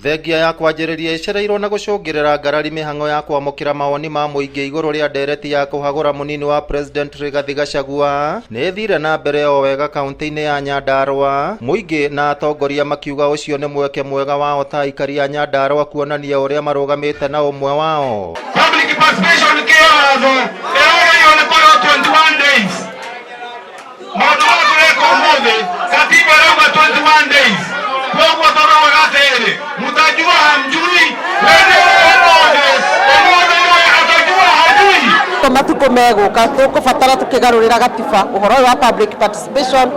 Thengia ya kwanjĩrĩria ĩcereirwo na gũcũngĩrĩra ngarari mĩhang'o ya kwamũkĩra mawoni ma mũingĩ igũrũ rĩa ndereti ya kũhagũra mũnini wa President Rigathi Gachagua nĩ ĩthire na mbere o wega kaunti-inĩ ya Nyandarua, mũingĩ na atongoria makiuga ũcio nĩ mweke mwega wao ta aikari a Nyandarua kuonania ũrĩa marũgamĩte na ũmwe wao. Public participation kĩwatho ĩragĩrĩirwo nĩ kũrĩhwo 21 days. Maũndũ maya tũreka ũmũthĩ katiba ĩrauga 21 days. Koguo tũrauga atĩrĩ, mtajua hamjui, wene ũmũthĩ ũmũthĩ nĩwe atajua hajui. Matukũ megũka tũkũbatara tũkĩgarũrĩra gatiba ũhoro ũyũ wa public participation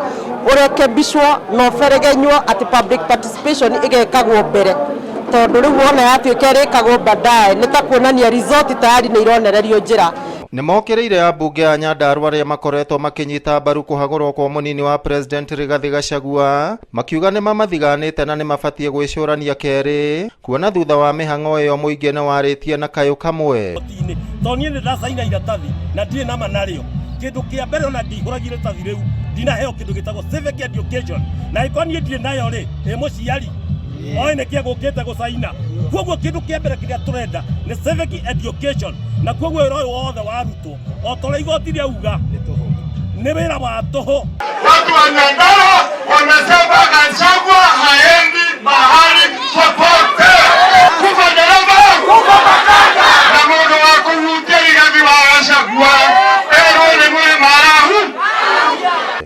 ũrekebicwo na ũberegenywo atĩ public participation ĩgekagwo mbere, tondũ rĩu wona yatuĩka ĩrĩkagwo baadaye nĩ ta kuonania result tayari nĩ ironererio njĩra. Nĩ mokĩrĩire ambunge a Nyandarua arĩa makoretwo makĩnyita mbaru kũhagũrwo kwa mũnini wa President Rigathi Gachagua, makiuga nĩ mamathiganĩte na nĩ mabatiĩ gwĩcũrania kerĩ, kuona thutha wa mĩhang'o ĩyo mũingĩ nĩ warĩtie na kayũ kamwe. Tondũ niĩ nĩ ndacaina iratathi na ndirĩ nama narĩo. Kĩndũ kĩa mbere, ona ndihũragia iratathi rĩu, ndinaheo kĩndũ gĩtagwo civic education, na ĩkorwo niĩ ndirĩ nayo rĩ, ĩ mũciari oĩ nĩkĩ egũkĩte gũcaina? Koguo kĩndũ kĩa mbere kĩrĩa tũrenda nĩ civic education, na koguo wĩra ũyũ wothe warutwo o ta ũrĩa igoti rĩauga nĩ wĩra wa tũhũ. Watu wa Nyandarua wamesema Gachagua haendi mahali popote. Kufa dereva, kufa makanga. Na mundu wa kuhutia Rigathi wa Gachagua erwo nĩ mwĩ marahu.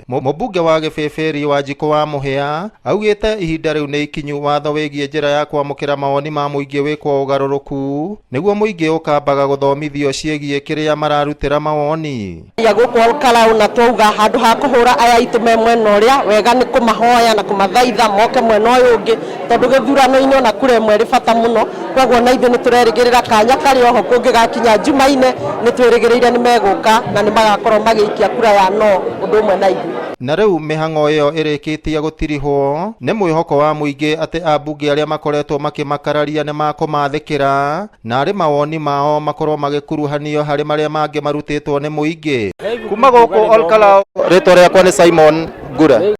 Mũmbunge wa Gĩbĩbĩri Wanjikũ wa Mũhĩa augĩte ihinda rĩu nĩ ikinyu watho wĩgiĩ njĩra ya kwamũkĩra mawoni ma mũingĩ wĩkwo ũgarũrũku, nĩguo mũingĩ ũkambaga gũthomithio ciĩgiĩ kĩrĩa mararutĩra mawoni. Ya gũkũ Olkalau, na twauga handũ ha kũhũra aya aitũ me mwena ũrĩa wega nĩ kũmahoya na kũmathaitha moke mwena ũyũ ũngĩ, tondũ gĩthurano-inĩ ona kura ĩmwe ĩrĩ bata mũno. Koguo na ithuĩ nĩ tũrerĩgĩrĩra kanya karĩ oho kũngĩgakinya Jumaine, nĩ twĩrĩgĩrĩire nĩ megũka na nĩ magakorwo magĩikia kura ya no ũndũ ũmwe na ithuĩ. Na rĩu mĩhang'o ĩyo ĩrĩkĩtie gũtirihwo, nĩ mwĩhoko wa mũingĩ atĩ ambunge arĩa makoretwo makĩmakararia nĩ makũmathĩkĩra na arĩ mawoni mao makorwo magĩkuruhanio harĩ marĩa mangĩ marutĩtwo nĩ mũingĩ. Kuma gũkũ Olkalau, rĩtwa rĩakwa nĩ Simon Ngure.